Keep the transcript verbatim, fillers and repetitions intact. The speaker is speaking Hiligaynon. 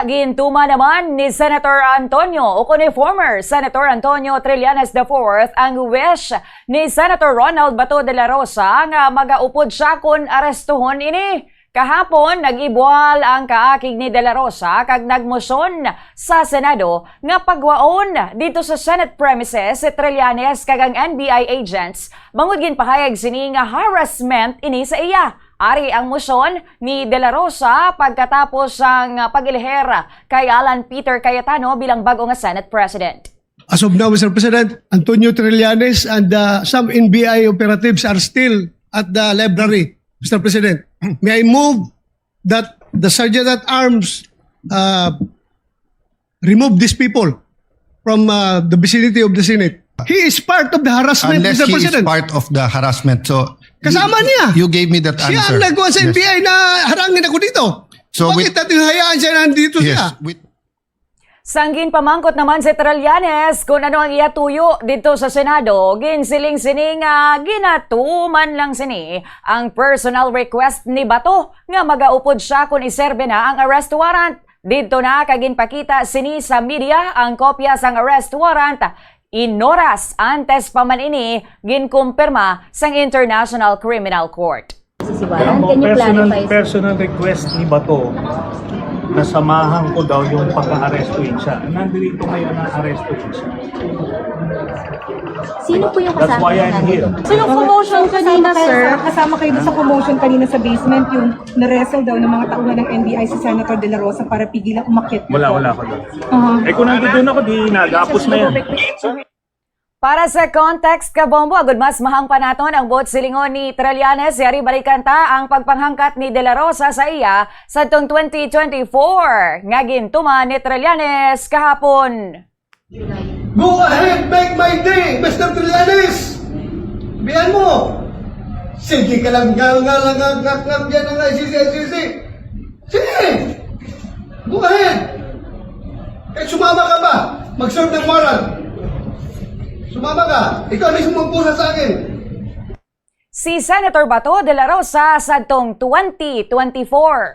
Gintuman naman ni Senator Antonio, o kuno former Senator Antonio Trillanes the fourth, ang wish ni Senator Ronald Bato de la Rosa nga magaupod siya kon arestuhon ini. Kahapon, nag-ibual ang kaakig ni De La Rosa kag nagmosyon sa Senado nga pagwaon dito sa Senate premises si Trillanes kag ang N B I agents, bangod ginpahayag sini nga harassment ini sa iya. Ari ang mosyon ni De La Rosa pagkatapos sang pag-eleher kay Alan Peter Cayetano bilang bag-o nga Senate President. As of now, Mister President, Antonio Trillanes and, uh, some N B I operatives are still at the library, Mister President. May I move that the Sergeant at Arms, uh, remove these people from, uh, the vicinity of the Senate? He is part of the harassment, Unless Mister he is President. Part of the harassment. So, Kasama you, niya. You gave me that Siya answer. Ang nagkuha sa Yes. N B I na harangin ako dito. So, Bakit with natin hayaan siya nandito Yes, siya? With Sang ginpamangkot naman si Trillanes kung ano ang iya tuyo didto sa Senado, ginsiling sini nga ginatuman lang sini ang personal request ni Bato nga magaupod siya kon iserbe na ang arrest warrant. Didto na kay ginpakita sini sa media ang kopya sang arrest warrant. Inoras antes pa man ini ginkumpirma sang International Criminal Court. Sisiwaran, Kaya po, can you personal, clarify? Personal request ni Bato na samahan ko daw yung pagka-arestuhin siya. Nandito ngayon na arestuhin siya. Sino po yung That's kasama why I'm namin? Here. So, yung commotion kanina, Kasama kayo sir? sa, kasama kayo sa commotion kanina sa basement, yung na-wrestle daw ng mga tauhan ng N B I si Senator De La Rosa para pigilan umakyat Wala, dito. Wala ako doon. Aha. Eh, kung nandito ako, di nagapos na yan. Para sa context, kabombo, agud mas mahang pa naton ang buot silingon ni Trillanes, yari balikan ta ang pagpanghangkat ni De La Rosa sa iya sadtong twenty twenty-four nga gintuman ni Trillanes kahapon. Go ahead, make my day, Mister Trillanes! Biyan mo! Sige ka lang, nga, nga, nga, nga, nga, nga, dyan ang I C C, I C C. Sige! Go ahead! Kahit sumama ka ba, mag-serve ng warrant. Sumama ka. Ikaw mismo magbusa sa akin. Si Senator Bato de la Rosa sadtong twenty twenty-four.